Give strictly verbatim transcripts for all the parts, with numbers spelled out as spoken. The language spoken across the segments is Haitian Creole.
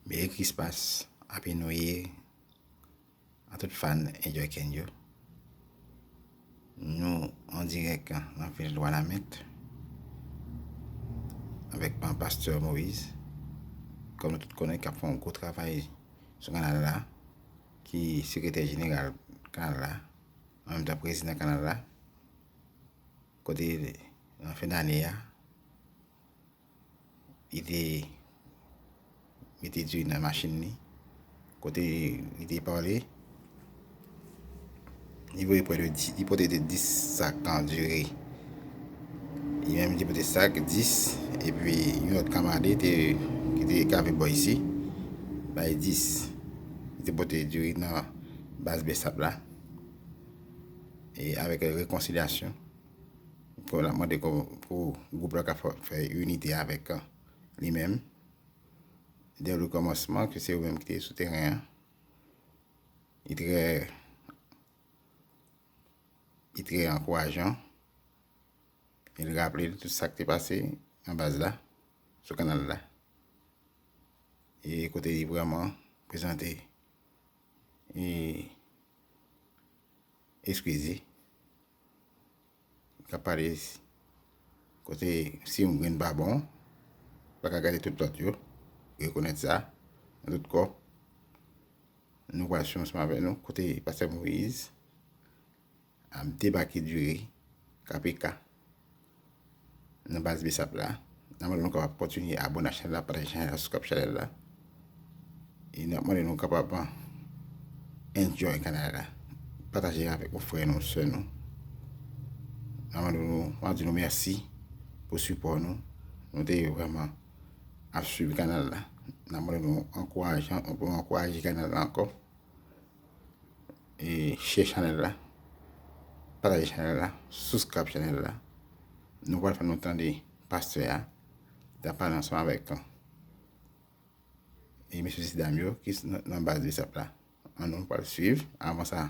Merry Christmas, Happy New Year a tout fan Enjoy Ken yo. Nou an dirèk nan vil Wanament avèk pastè Moïse, kòm nou tout konnen, k ap fè yon gwo travay sou kanal la, ki sekretè jeneral kanal la, an menm tan prezidan kanal la, kote nan fen dane a, li te mete diri nan machin li, kote li te pale, li voye prè de dis, li pote de dis sak an diri. Li menm li te pote sak, dis, epi yon lòt kamarad li te, ki te kave bò isi, bay dis. Li te pote diri nan baz Besap la. E avèk rekonsilyasyon, pou l ap mande pou, pou gwoup la ka fè, fè inite avèk, euh, li menm. Dè le kòmansman, ke se yo menm ki te sou teren an. Li trè, li trè ankourajan. E l raple l tout sa k te pase nan baz la, sou kanal la. E kote li vrèman prezante, e, eskize. K ap pale kote si yon grenn pa bon, pa ka gade tout lòt yo, rekonèt sa, nan tout kò. Nou pral swiv ansanm avèk nou, kote pastè Moïse ap debake diri K P K nan baz Besap la. N ap mande nou kapab kontinye abòne ak chanèl la, pataje chanèl la, subscribe chanèl la. E n ap mande nou kapab enjoy kanal la. Pataje avèk yon frè nou, sè nou. N ap mande nou, n ap di nou mèsi pou sipò nou. Nou te vrèman ap swiv kanal la. N ap mande nou ankourajan, pou nou ankouraje kanal la ankò. E share chanèl la, pataje chanèl la, subscribe chanèl la. Nou pral fè nou tande pastè a, t ap pale ansanm avèk, e, mesye, mesye dam yo ki s-, nan, nan baz Besap la. Ann nou pral swiv. Avan sa,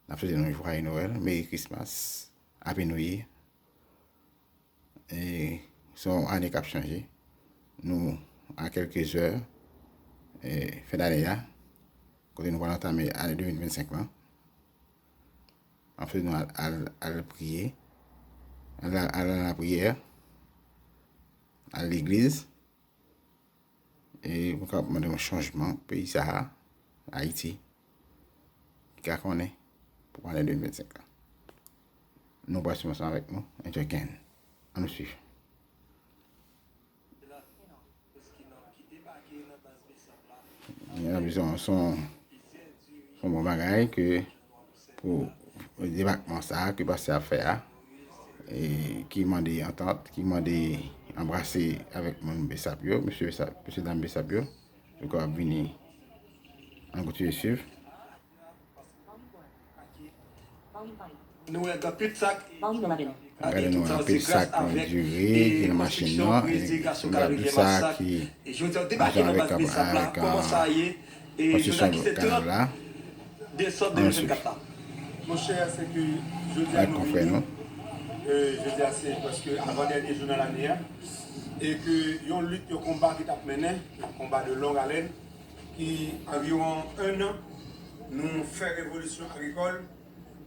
n ap swete nou Joyeux Noël, Merry Christmas, Happy New Year. E se yon ane k ap chanje. Nou a kèlke zè, e, fen dane a, kote nou pral antame ane de mil vennsenk lan. Anfèt, nou al, al, al priye, al, al, al lapriyè, al legliz. E nou ka mande yon chanjman peyi sa a, Ayiti, ki ka konnen pou ane de mil vennsenk la. Nou pral swiv ansanm avèk nou, Enjoy Ken. Ann nou swiv. Yon, se yon, se yon bon bagay ke pou debakman sa a ke pastè ap fè a, e ki mande antant, ki mande anbrase avèk moun Besap yo, mesye Besap, mesye dam Besap yo, yo kapab vini. Ann kontinye swiv. Nou wè gen anpil sak. Gade nou anpil sak diri ki nan machin nan, e m ka di sa ki ansanm avèk, avèk, e, konstriksyon kanal la. Ann swiv. Monchè, se ke jodi a nou vini, e, jodi a se prèske avan dènye jou nan lane a, e ke yon lit, yon konba ki t ap mennen, yon konba de long haleine, ki anviwon en an, nou fè revolisyon agrikòl,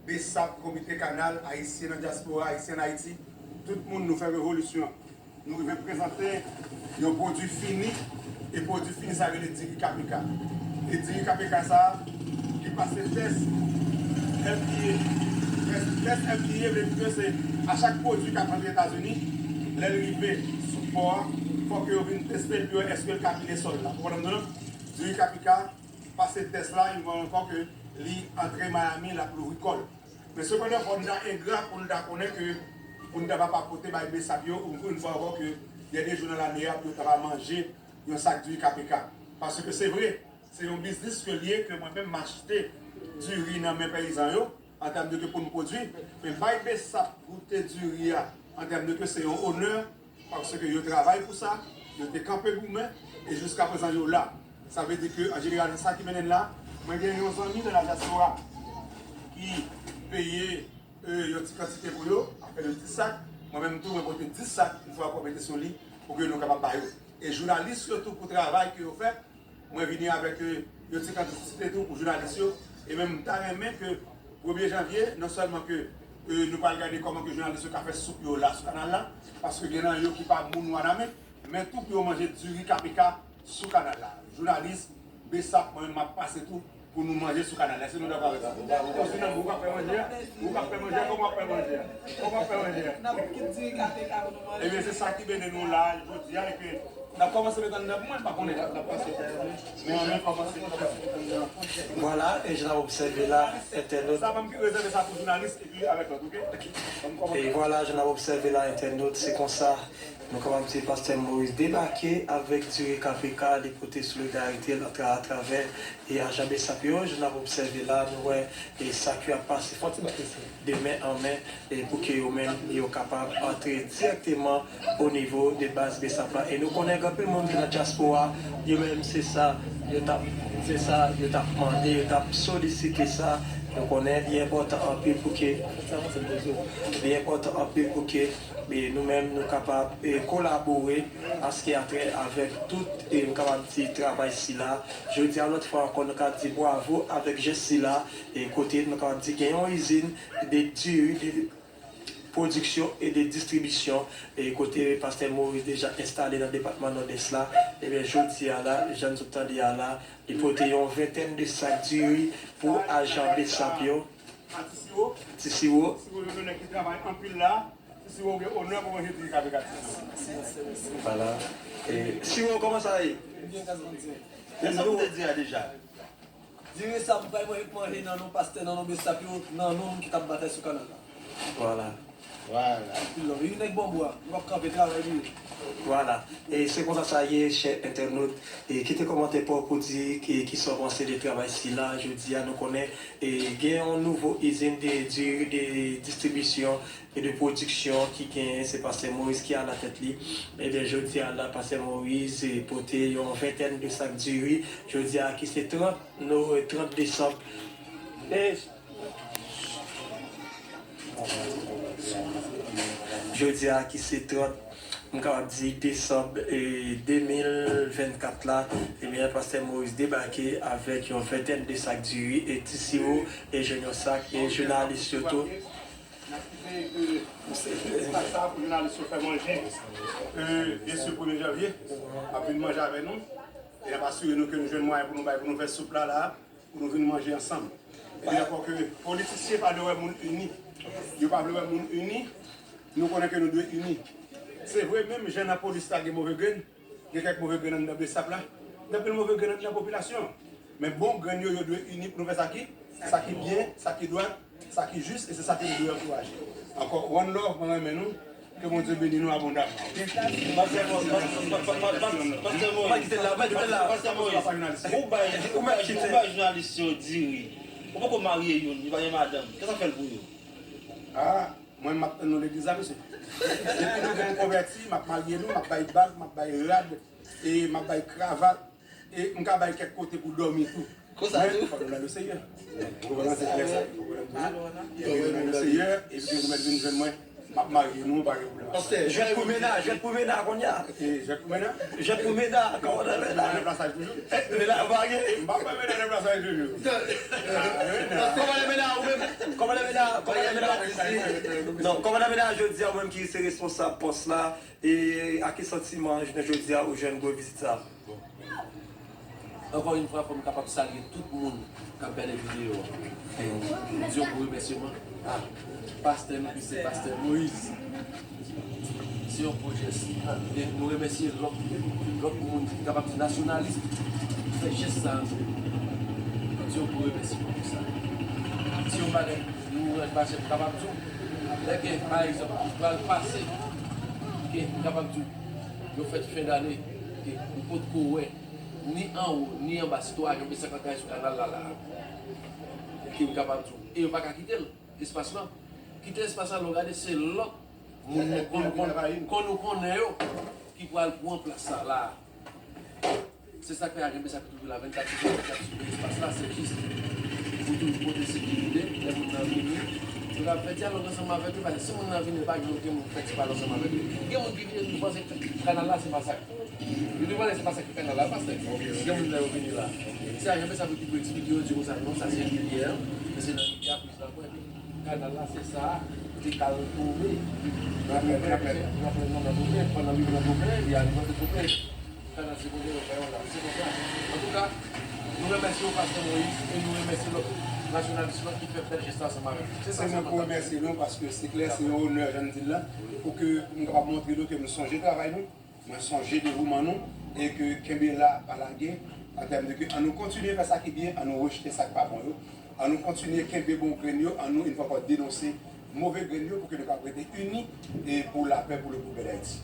Besap, Komite Kanal, Ayisyen nan dyaspora, Ayisyen an Ayiti, tout moun nou fè revolisyon. Nou rive prezante yon pwodui fini, e pwodui fini sa rele diri K P K. E diri K P K sa, li pase tès F D A. Tès, tès F D A vle di ke se a chak pwodui k ap antre Etazini, lè l rive sou pò a, fòk yo vin teste l pou yo wè èske l ka pile sòl la. Ou konprann mwen non? Diri K P K pase tès la, yon ankò ke li antre Miami, l ap louvri kò l. Men sepandan, fò n ta engra pou n ta konnen ke pou n ta pa, pa pote bay Besap yo, yon fwa ankò ke dènye jou nan lane a, pou yo ta pa manje yon sak diri K P K. Paske se vre, se yon biznis ke l ye, ke mwen menm m achte diri nan men peyizan yo, an tèm de ke pou n pwodui, men bay Besap goute diri a, an tèm de ke se yon onè, paske yo travay pou sa, yo te kanpe goumen, e jiskaprezan yo la. Sa vle di ke, an jeneral, se sa ki mennen n la. Mwen gen yon zanmi nan la dyaspora ki peye, e, yon ti kantite pou yo, ap fè yo dis sak. Mwen menm tou, mwen pote dis sak, yon fwa ankò mete sou li, pou ke nou kapab ba yo. E jounalis yo tou pou travay ke yo fè, Mwen vini avèk, euh, yon ti kantite tou pou jounalis yo. E menm m ta renmen ke premye janvye, non sèlman ke, euh, nou pral gade kòman ke jounalis yo ka fè soup yo la sou kanal la, paske gen nan yo ki pa moun Wanament, men tou pou yo manje diri K P K sou kanal la. Jounalis, Besap, mwen menm m ap pase tou pou nou manje sou kanal la. Èske nou dakò avèk sa? Ou k ap fè manje a? Ou k ap fè manje a? Kòman w ap fè manje a? Kòman w ap fè manje a? N ap kit diri K P K pou nou manje. Ebyen, se sa ki mennen nou la jodi a, e ke n ap kòmanse met anndan pou mwen, m pa konnen. Men, men, kòmanse, kòmanse met anndan. Vwala, e jan n ap obsève la, entènot. Sa, ban m ki rezève sa pou jounalis, epi avèk lòt, oke? Ban m kòmanse. E vwala, jan n ap obsève la, entènot, se konsa. Nou kapab di Pastè Moïse debake avèk diri K P K, li pote solidarite l atra-, atravè e ajan Besap yo. Jan n ap obsève la, nou wè e sak yo ap pase fò ti bagay de men an men e pou ke yo menm yo kapab antre dirèkteman o nivo de baz Besap la. E nou konnen gen anpil moun ki nan dyaspora, yo menm se sa yo t ap, se sa yo t ap mande, yo t ap solisite sa. Nou konnen li enpòtan anpil pou ke, li enpòtan anpil pou ke e nou menm, nou kapab, e, kolabore aske atè avèk tout, e, nou kapab di, travay sila. Jodi a, yon lòt fwa ankò, nou kapab di bwavo avèk jès sila, e kote nou kapab di gen yon izin de diri, de pwodiksyon e de distribisyon, e kote Pastè Moïse deja enstale nan depatman Nòdès la. Ebyen, jodi a la, jan nou sot tande a la, li pote yon ventèn de sak diri pou ajan Besap yo. A Ti Siwo. Ti Siwo. Ti Siwo, yon nèg ki travay anpil la. Ti Siwo, ou gen onè pou manje diri K P K Ti Siwo. Vwala. E, Siwo, kòman sa ye? Byen, Gazman, byen. Kisa w te di a deja? Diri sa, m pral manje, manje nan non pastè, nan non Besap yo, nan non moun ki t ap batay sou kanal la. Vwala. Vwala. Anpil love. Wi, nèg Bonbwa, nou p ap kanpe, travay pou yo. Vwala. E se konsa sa ye, chè entènot. E kite kòmantè pa w pou di ki, kisa w panse de travay sila. Jodi a, nou konnen, e, gen yon nouvo izin de, de, de distribisyon e de pwodiksyon ki genyen. Se Pastè Moïse ki alatèt li. Ebyen, jodi a la, Pastè Moïse, e, pote yon ventèn de sak diri. Jodi a, ki se trant no-, trant desanm. E, Jodi a ki se trant, m kapab di desanm, e, de mil vennkat la, ebyen, Pastè Moïse debake avèk yon ventèn de sak diri e Ti Siwo e jwenn yon sak e jounalis yo tou. N ap kite, e, sak sa pou jounalis yo fè manje. E, byen si premye janvye, ap vin manje avè nou. E n ap asire nou ke nou jwenn mwayen pou nou bay, pou nou fè soup la, la. Pou nou vin manje ansanm. Epi ankò ke politisyen pa dwe wè moun ini. Yo pa vle wè moun ini. Nou konnen ke nou dwe ini. Se vre, menm jan nan polis la gen move grenn, gen kèk move grenn anndan Besap la. Gen anpil move grenn anndan popilasyon. Men bon grenn yo, yo dwe ini pou nou fè sa ki, sa ki byen, sa ki dwat, sa ki jis, e se sa ke nou dwe ankouraje. Ankò, one love, mwen renmen nou. Ke Bondye beni nou abondamman, oke? Pastè Mo-, pa, pa, pa, pa, Pastè Moïse. Pa kite l la, pa kite l la. Pastè Moïse, ou bay, ou bay, ou bay jounalis yo diri. Ou poko marye youn, li pa gen madanm. Kisa w fè l pou yo? Ah, mwen, m ap tann nou legliz la, mesye. Depi nou vin konvèti, m ap marye nou, m ap bay bag, m ap bay rad, e m ap bay kravat. E m ka bay kèk kote pou dòmi tou. Konsa tou? Men, fòk nou nan Lesenyè. Ou konprann, se klè sa. Ou konprann tou? Epi nou nan Lesenyè, epi nou mèt vin jwenn mwen. M ap marye nou, pa gen pwoblèm. Pastè, jwèt pou mennaj, jwèt pou mennaj kounye a. E, jwèt pou mennaj? Jwèt pou mennaj, kòman nan mennaj? Nan plasaj toujou. E, mennaj marye. M pa fè mennaj nan plasaj toujou. Ah, mennaj. Kòman nan mennaj ou menm? Kòman nan mennaj? Kòman nan mennaj? Non, kòman nan mennaj jodi a, ou menm ki se responsab pòs la? E a ki santiman jounen jodi a ou jwenn gwo vizit sa a? Ankò yon fwa, fò m kapab salye tout moun k ap gade videyo a. M di yon gwo remèsiman a pastè nou ki se pastè Moïse. Se yon gwo jès. E nou remèsye lòt, lòt moun ki kapab di nasyonalis ki fè jès sa a. M di yon gwo remèsiman pou sa. Se yon bagay nou rann mache m kapab di w. Lè gen, pa egzanp, ki pral pase, ke m kapab di w, yon fèt fen dane, ke ou potko wè, ni anwo, ni anba, sitou ajan Besap k ap travay sou kanal la, la. Ke m kapab di w. E yo pa ka kite l, espas lan. Kite espas la, lè w gade, se lòt moun nou konn, konn, konn nou konnen yo, ki pral pran plas sa la. Se sa k fè ajan Besap ki toujou la vennkat sou vennkat k ap siveye espas la, se jis pou toujou pote sekirite, lè moun nan vini, nou ka fè dyalòg ansanm avèk li, paske si moun nan vini, li pa gen okenn moun k fè ti pale ansanm avèk li. Gen moun ki vini, nou panse kanal la se masak. Yo te pale, se pa sa ki kanal la, pastè. Gen moun nan yo vini la. Se ajan sa pou ki pou eksplike yo, di konsa, non, sa se rivyè, men se nan rivyè a priz la pran, epi kanal la, se sa, te kal tonbe. Nan plen, nan plen, nan plen, non, nan Troplen, pandan li nan Troplen, li arive nan Troplen. Kanal se kote yo fè yo la, se konsa. Antouka, nou remèsye w, pastè Moïse, e nou remèsye lòt nasyonalis yo ki fè bèl jès la ansanm avèk nou. Se sa sèlman. Se mwen pou remèsye nou, paske se klè, se yon onè, jan n di l la, pou ke m kapab montre nou ke m sonje travay nou. Mwen sonje devouman nou e ke kenbe la, pa lage, an tèm de ke an nou kontinye fè sa ki byen, an nou rejte sa k pa bon yo, an nou kontinye kenbe bon grenn yo, an nou, yon fwa ankò, denonse move grenn yo pou ke nou kapab rete ini e pou lapè, pou le progrès d'Haïti.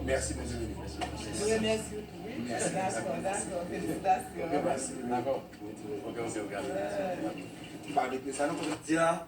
Mèsi, Bondye beni. Nou remèsye w tou, wi. Mèsi. Dakò, dakò. Felisitasyon. Mèsi. Dakò. Ok, ok, ok. Pa rete sa, non, kote di a.